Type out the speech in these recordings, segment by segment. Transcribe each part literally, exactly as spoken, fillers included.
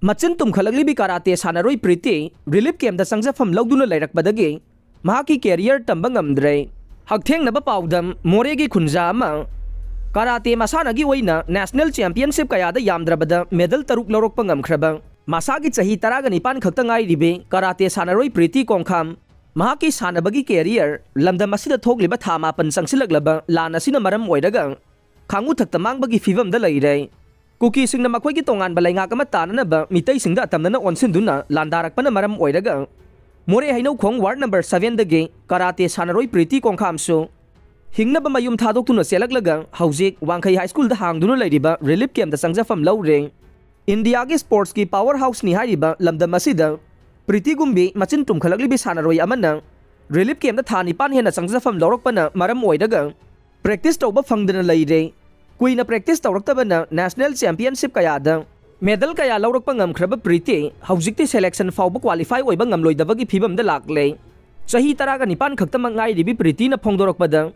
ꯃꯆꯤꯟ ꯇꯨꯝꯈꯠꯂꯛꯂꯤꯕꯤ ꯀꯔꯥꯇꯦ ꯁꯥꯟꯅꯔꯣꯏ ꯄ꯭ꯔꯤꯇꯤ ꯔꯤꯂꯤꯐ ꯀꯦꯝꯗ ꯆꯪꯖꯐꯝ ꯂꯧꯗꯨꯅ ꯂꯩꯔꯛꯄꯗꯒꯤ ꯃꯍꯥꯛꯀꯤ ꯀꯦꯔꯤꯌꯔ ꯇꯝꯕ ꯉꯝꯗ꯭ꯔꯦ꯫ ꯍꯛꯊꯦꯡꯅꯕ ꯄꯥꯎꯗ ꯃꯣꯔꯦꯒꯤ ꯈꯨꯟꯖꯥ ꯑꯃ ꯀꯔꯥꯇꯦ ꯃꯁꯥꯟꯅꯒꯤ ꯑꯣꯏꯅ ꯅꯦꯁꯅꯦꯜ ꯆꯦꯝꯄꯤꯌꯟꯁꯤꯞ ꯀꯌꯥꯗ ꯌꯥꯝꯗ꯭ꯔꯕꯗ ꯃꯦꯗꯜ ꯇꯔꯨꯛ ꯂꯧꯔꯛꯄ ꯉꯝꯈ꯭ꯔꯕ ꯃꯁꯥꯒꯤ ꯆꯍꯤ ꯇꯔꯥꯒ ꯅꯤꯄꯥꯟ ꯈꯛꯇ ꯉꯥꯏꯔꯤꯕꯤ ꯀꯔꯥꯇꯦ ꯁꯥꯟꯅꯔꯣꯏ ꯄ꯭ꯔꯤꯇꯤ ꯀꯣꯡꯈꯥꯝ ꯃꯍꯥꯛꯀꯤ ꯁꯥꯟꯅꯕꯒꯤ ꯀꯦꯔꯤꯌꯔ ꯂꯝꯗꯝ ꯑꯁꯤꯗ ꯊꯣꯛꯂꯤꯕ ꯊꯥ ꯃꯥꯄꯟ ꯆꯪꯁꯤꯜꯂꯛꯂꯕ ꯂꯥꯟ ꯑꯁꯤꯅ ꯃꯔꯝ ꯑꯣꯏꯔꯒ ꯈꯥꯡꯎ ꯊꯛꯇ ꯃꯥꯡꯕꯒꯤ ꯐꯤꯕꯝꯗ ꯂꯩꯔꯦ꯫ ꯀꯨꯀꯤꯁꯤꯡꯅ ꯃꯈꯣꯏꯒꯤ ꯇꯣꯉꯥꯟꯕ ꯂꯩꯉꯥꯛ ꯑꯃ ꯇꯥꯅꯅꯕ ꯃꯤꯇꯩꯁꯤꯡꯗ ꯑꯇꯝꯅꯅ ꯑꯣꯟꯁꯤꯟꯗꯨꯅ ꯂꯥꯟꯗꯥꯔꯛꯄꯅ ꯃꯔꯝ ꯑꯣꯏꯔꯒ ꯃꯣꯔꯦ ꯍꯩꯅꯧꯈꯣꯡ ꯋꯥꯔꯗ ꯅꯝꯕꯔ ꯁꯚꯦꯟꯗꯒꯤ ꯀꯔꯥꯇꯦ ꯁꯥꯟꯅꯔꯣꯏ ꯄ꯭ꯔꯤꯇꯤ ꯀꯣꯡꯈꯥꯝꯁꯨ ꯍꯤꯡꯅꯕ ꯃꯌꯨꯝ ꯊꯥꯗꯣꯛꯇꯨꯅ ꯆꯦꯜꯂꯛꯂꯒ ꯍꯧꯖꯤꯛ ꯋꯥꯡꯈꯩ ꯍꯥꯏ ꯁ꯭ꯀꯨꯜꯗ ꯍꯥꯡꯗꯨꯅ ꯂꯩꯔꯤꯕ ꯔꯤꯂꯤꯐ ꯀꯦꯝꯗ ꯆꯪꯖꯐꯝ ꯂꯧꯔꯦ꯫ ꯏꯟꯗꯤꯌꯥꯒꯤ ꯁ꯭ꯄꯣꯔꯠꯁꯀꯤ ꯄꯥꯋꯔ ꯍꯥꯎꯁꯅꯤ ꯍꯥꯏꯔꯤꯕ ꯂꯝꯗꯝ ꯑꯁꯤꯗ ꯄ꯭ꯔꯤꯇꯤꯒꯨꯝꯕꯤ ꯃꯆꯤꯟ ꯇꯨꯝꯈꯠꯂꯛꯂꯤꯕꯤ ꯁꯥꯟꯅꯔꯣꯏ ꯑꯃꯅ ꯔꯤꯂꯤꯐ ꯀꯦꯝꯗ ꯊꯥ ꯅꯤꯄꯥꯟ ꯍꯦꯟꯅ ꯆꯪꯖꯐꯝ ꯂꯧꯔꯛꯄꯅ ꯃꯔꯝ ꯑꯣꯏꯔꯒ ꯄ꯭ꯔꯦꯛꯇꯤꯁ ꯇꯧꯕ ꯐꯪꯗꯅ ꯂꯩꯔꯦ꯫ ꯀꯨꯏꯅ ꯄ꯭ꯔꯦꯛꯇꯤꯁ ꯇꯧꯔꯛꯇꯕꯅ ꯅꯦꯁꯅꯦꯜ ꯆꯦꯝꯄꯤꯌꯟꯁꯤꯞ ꯀꯌꯥꯗ ꯃꯦꯗꯜ ꯀꯌꯥ ꯂꯧꯔꯛꯄ ꯉꯝꯈ꯭ꯔꯕ ꯄ꯭ꯔꯤꯇꯤ ꯍꯧꯖꯤꯛꯇꯤ ꯁꯦꯂꯦꯛꯁꯟ ꯐꯥꯎꯕ ꯀ꯭ꯋꯥꯂꯤꯐꯥꯏ ꯑꯣꯏꯕ ꯉꯝꯂꯣꯏꯗꯕꯒꯤ ꯐꯤꯕꯝꯗ ꯂꯥꯛꯂꯦ꯫ ꯆꯍꯤ ꯇꯔꯥꯒ ꯅꯤꯄꯥꯟ ꯈꯛꯇꯃꯛ ꯉꯥꯏꯔꯤꯕꯤ ꯄ꯭ꯔꯤꯇꯤꯅ ꯐꯣꯡꯗꯣꯔꯛꯄꯗ,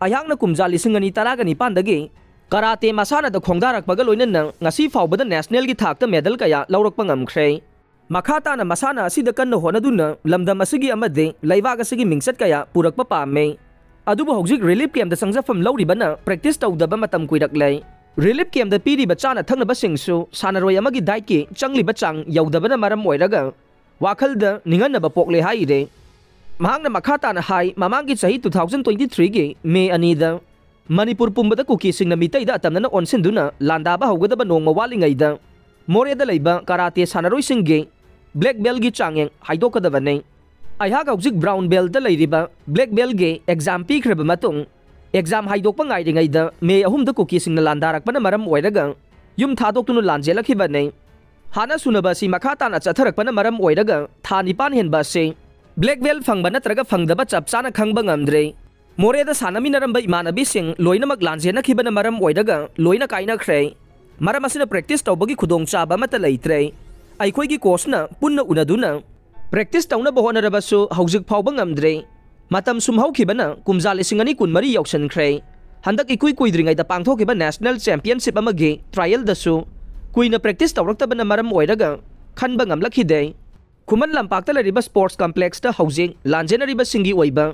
ꯑꯩꯍꯥꯛꯅ ꯀꯨꯝꯖꯥ ꯂꯤꯁꯤꯡ ꯑꯅꯤ ꯇꯔꯥꯒ ꯅꯤꯄꯥꯟꯗꯒꯤ ꯀꯔꯥꯇꯦ ꯃꯁꯥꯟꯅꯗ ꯈꯣꯡꯗꯥꯔꯛꯄꯒ ꯂꯣꯏꯅꯅ ꯉꯁꯤ ꯐꯥꯎꯕꯗ ꯅꯦꯁꯅꯦꯜꯒꯤ ꯊꯥꯛꯇ ꯃꯦꯗꯜ ꯀꯌꯥ ꯂꯧꯔꯛꯄ ꯉꯝꯈ꯭ꯔꯦ꯫ ꯃꯈꯥ ꯇꯥꯅ ꯃꯁꯥꯟꯅ ꯑꯁꯤꯗ ꯀꯟꯅ ꯍꯣꯠꯅꯗꯨꯅ ꯂꯝꯗꯝ ꯑꯁꯤꯒꯤ ꯑꯃꯗꯤ ꯂꯩꯕꯥꯛ ꯑꯁꯤꯒꯤ ꯃꯤꯡꯆꯠ ꯀꯌꯥ ꯄꯨꯔꯛꯄ ꯄꯥꯝꯃꯤ꯫ ꯑꯗꯨꯕꯨ ꯍꯧꯖꯤꯛ ꯔꯤꯂꯤꯐ ꯀꯦꯝꯗ ꯆꯪꯖꯐꯝ ꯂꯧꯔꯤꯕꯅ ꯄ꯭ꯔꯦꯛꯇꯤꯁ ꯇꯧꯗꯕ ꯃꯇꯝ ꯀꯨꯏꯔꯛꯂꯦ꯫ ꯔꯤꯂꯤꯐ ꯀꯦꯝꯗ ꯄꯤꯔꯤꯕ ꯆꯥꯅ ꯊꯛꯅꯕꯁꯤꯡꯁꯨ ꯁꯥꯟꯅꯔꯣꯏ ꯑꯃꯒꯤ ꯗꯥꯏꯠꯀꯤ ꯆꯪꯂꯤꯕ ꯆꯥꯡ ꯌꯧꯗꯕꯅ ꯃꯔꯝ ꯑꯣꯏꯔꯒ ꯋꯥꯈꯜꯗ ꯅꯤꯡꯍꯟꯅꯕ ꯄꯣꯛꯂꯦ ꯍꯥꯏꯔꯦ꯫ ꯃꯍꯥꯛꯅ ꯃꯈꯥ ꯇꯥꯅ ꯍꯥꯏ, ꯃꯃꯥꯡꯒꯤ ꯆꯍꯤ two thousand twenty-threeꯒꯤ ꯃꯦ ꯑꯅꯤꯗ ꯃꯅꯤꯄꯨꯔ ꯄꯨꯝꯕꯗ ꯀꯨꯀꯤꯁꯤꯡꯅ ꯃꯤꯇꯩꯗ ꯑꯇꯝꯅꯅ ꯑꯣꯟꯁꯤꯟꯗꯨꯅ ꯂꯥꯟꯗꯥꯕ ꯍꯧꯒꯗꯕ ꯅꯣꯡꯃ ꯋꯥꯠꯂꯤꯉꯩꯗ ꯃꯣꯔꯦꯗ ꯂꯩꯕ ꯀꯔꯥꯇꯦ ꯁꯥꯟꯅꯔꯣꯏꯁꯤꯡꯒꯤ ꯕ꯭ꯂꯦꯛ ꯕꯦꯜꯒꯤ ꯆꯥꯡꯌꯦꯡ ꯍꯥꯏꯗꯣꯛꯀꯗꯕꯅꯤ꯫ ꯑꯩꯍꯥꯛ ꯍꯧꯖꯤꯛ ꯕ꯭ꯔꯥꯎꯟ ꯕꯦꯜꯗ ꯂꯩꯔꯤꯕ ꯕ꯭ꯂꯦꯛ ꯕꯦꯜꯒꯤ ꯑꯦꯛꯖꯥꯝ ꯄꯤꯈ꯭ꯔꯕ ꯃꯇꯨꯡ, ꯑꯦꯛꯖꯥꯝ ꯍꯥꯏꯗꯣꯛꯄ ꯉꯥꯏꯔꯤꯉꯩꯗ ꯃꯦ ꯑꯍꯨꯝꯗ ꯀꯨꯀꯤꯁꯤꯡꯅ ꯂꯥꯟꯗꯥꯔꯛꯄꯅ ꯃꯔꯝ ꯑꯣꯏꯔꯒ ꯌꯨꯝ ꯊꯥꯗꯣꯛꯇꯨꯅ ꯂꯥꯟ ꯆꯦꯜꯂꯛꯈꯤꯕꯅꯤ꯫ ꯍꯥꯟꯅ ꯁꯨꯅꯕ ꯑꯁꯤ ꯃꯈꯥ ꯇꯥꯅ ꯆꯠꯊꯔꯛꯄꯅ ꯃꯔꯝ ꯑꯣꯏꯔꯒ ꯊꯥ ꯅꯤꯄꯥꯟ ꯍꯦꯟꯕ ꯑꯁꯤ ꯕ꯭ꯂꯦꯛ ꯕꯦꯜ ꯐꯪꯕ ꯅꯠꯇ꯭ꯔꯒ ꯐꯪꯗꯕ ꯆꯞ ꯆꯥꯅ ꯈꯪꯕ ꯉꯝꯗ꯭ꯔꯦ꯫ ꯃꯣꯔꯦꯗ ꯁꯥꯟꯅꯃꯤꯟꯅꯔꯝꯕ ꯏꯃꯥꯟꯅꯕꯤꯁꯤꯡ ꯂꯣꯏꯅꯃꯛ ꯂꯥꯟꯖꯦꯟꯅꯈꯤꯕꯅ ꯃꯔꯝ ꯑꯣꯏꯔꯒ ꯂꯣꯏꯅ ꯀꯥꯏꯅꯈ꯭ꯔꯦ꯫ ꯃꯔꯝ ꯑꯁꯤꯅ ꯄ꯭ꯔꯦꯛꯇꯤꯁ ꯇꯧꯕꯒꯤ ꯈꯨꯗꯣꯡꯆꯥꯕ ꯑꯃꯠꯇ ꯂꯩꯇ꯭ꯔꯦ꯫ ꯑꯩꯈꯣꯏꯒꯤ ꯀꯣꯆꯅ ꯄꯨꯟꯅ ꯎꯅꯗꯨꯅ ꯄ꯭ꯔꯦꯛꯇꯤꯁ ꯇꯧꯅꯕ ꯍꯣꯠꯅꯔꯕꯁꯨ ꯍꯧꯖꯤꯛ ꯐꯥꯎꯕ ꯉꯝꯗ꯭ꯔꯦ꯫ ꯃꯇꯝ ꯁꯨꯝ ꯍꯧꯈꯤꯕꯅ ꯀꯨꯝꯖꯥ ꯂꯤꯁꯤꯡ ꯑꯅꯤ ꯀꯨꯟꯃꯔꯤ ꯌꯧꯁꯤꯟꯈ꯭ꯔꯦ꯫ ꯍꯟꯗꯛ ꯏꯀꯨꯏ ꯀꯨꯏꯗ꯭ꯔꯤꯉꯩꯗ ꯄꯥꯡꯊꯣꯛꯈꯤꯕ ꯅꯦꯁꯅꯦꯜ ꯆꯦꯝꯄꯤꯌꯟꯁꯤꯞ ꯑꯃꯒꯤ ꯇ꯭ꯔꯥꯏꯌꯦꯜꯗꯁꯨ ꯀꯨꯏꯅ ꯄ꯭ꯔꯦꯛꯇꯤꯁ ꯇꯧꯔꯛꯇꯕꯅ ꯃꯔꯝ ꯑꯣꯏꯔꯒ ꯈꯟꯕ ꯉꯝꯂꯛꯈꯤꯗꯦ꯫ ꯈꯨꯃꯟ ꯂꯝꯄꯥꯛꯇ ꯂꯩꯔꯤꯕ ꯁ꯭ꯄꯣꯔꯠꯁ ꯀꯝꯄ꯭ꯂꯦꯛꯁꯇ ꯍꯧꯖꯤꯛ ꯂꯥꯟꯖꯦꯟꯅꯔꯤꯕꯁꯤꯡꯒꯤ ꯑꯣꯏꯕ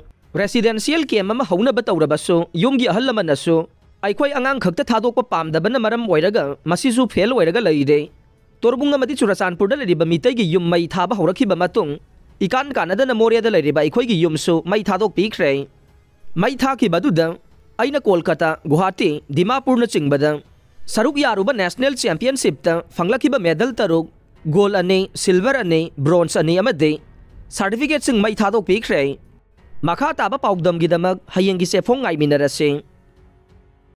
ꯔꯦꯁꯤꯗꯦꯟꯁꯤꯌꯦꯜ ꯀꯦꯝꯞ ꯑꯃ ꯍꯧꯅꯕ ꯇꯧꯔꯕꯁꯨ, ꯌꯨꯝꯒꯤ ꯑꯍꯜ ꯂꯃꯟꯅꯁꯨ ꯑꯩꯈꯣꯏ ꯑꯉꯥꯡ ꯈꯛꯇ ꯊꯥꯗꯣꯛꯄ ꯄꯥꯝꯗꯕꯅ ꯃꯔꯝ ꯑꯣꯏꯔꯒ ꯃꯁꯤꯁꯨ ꯐꯦꯜ ꯑꯣꯏꯔꯒ ꯂꯩꯔꯦ꯫ ꯇꯣꯔꯕꯨꯡ ꯑꯃꯗꯤ ꯆꯨꯔꯆꯥꯟꯄꯨꯔꯗ ꯂꯩꯔꯤꯕ ꯃꯤꯇꯩꯒꯤ ꯌꯨꯝ ꯃꯩ ꯊꯥꯕ ꯍꯧꯔꯛꯈꯤꯕ ꯃꯇꯨꯡ, ꯏꯀꯥꯟ ꯀꯥꯟꯅꯗꯅ ꯃꯣꯔꯦꯗ ꯂꯩꯔꯤꯕ ꯑꯩꯈꯣꯏꯒꯤ ꯌꯨꯝꯁꯨ ꯃꯩ ꯊꯥꯗꯣꯛꯄꯤꯈ꯭ꯔꯦ꯫ ꯃꯩ ꯊꯥꯈꯤꯕ ꯑꯗꯨꯗ ꯑꯩꯅ ꯀꯣꯜꯀꯇꯥ, ꯒꯨꯋꯥꯍꯥꯇꯤ, ꯗꯤꯃꯥꯄꯨꯔꯅꯆꯤꯡꯕꯗ ꯁꯔꯨꯛ ꯌꯥꯔꯨꯕ ꯅꯦꯁꯅꯦꯜ ꯆꯦꯝꯄꯤꯌꯟꯁꯤꯞꯇ ꯐꯪꯂꯛꯈꯤꯕ ꯃꯦꯗꯜ ꯇꯔꯨꯛ, ꯒꯣꯜ ꯑꯅꯤ, ꯁꯤꯜꯚꯔ ꯑꯅꯤ, ꯕ꯭ꯔꯣꯟꯖ ꯑꯅꯤ ꯑꯃꯗꯤ ꯁꯥꯔꯇꯤꯐꯤꯀꯦꯠꯁꯤꯡ ꯃꯩ ꯊꯥꯗꯣꯛꯄꯤꯈ꯭ꯔꯦ꯫ ꯃꯈꯥ ꯇꯥꯕ ꯄꯥꯎꯗꯝꯒꯤꯗꯃꯛ ꯍꯌꯦꯡꯒꯤ ꯆꯦꯐꯣꯡ ꯉꯥꯏꯃꯤꯟꯅꯔꯁꯤ꯫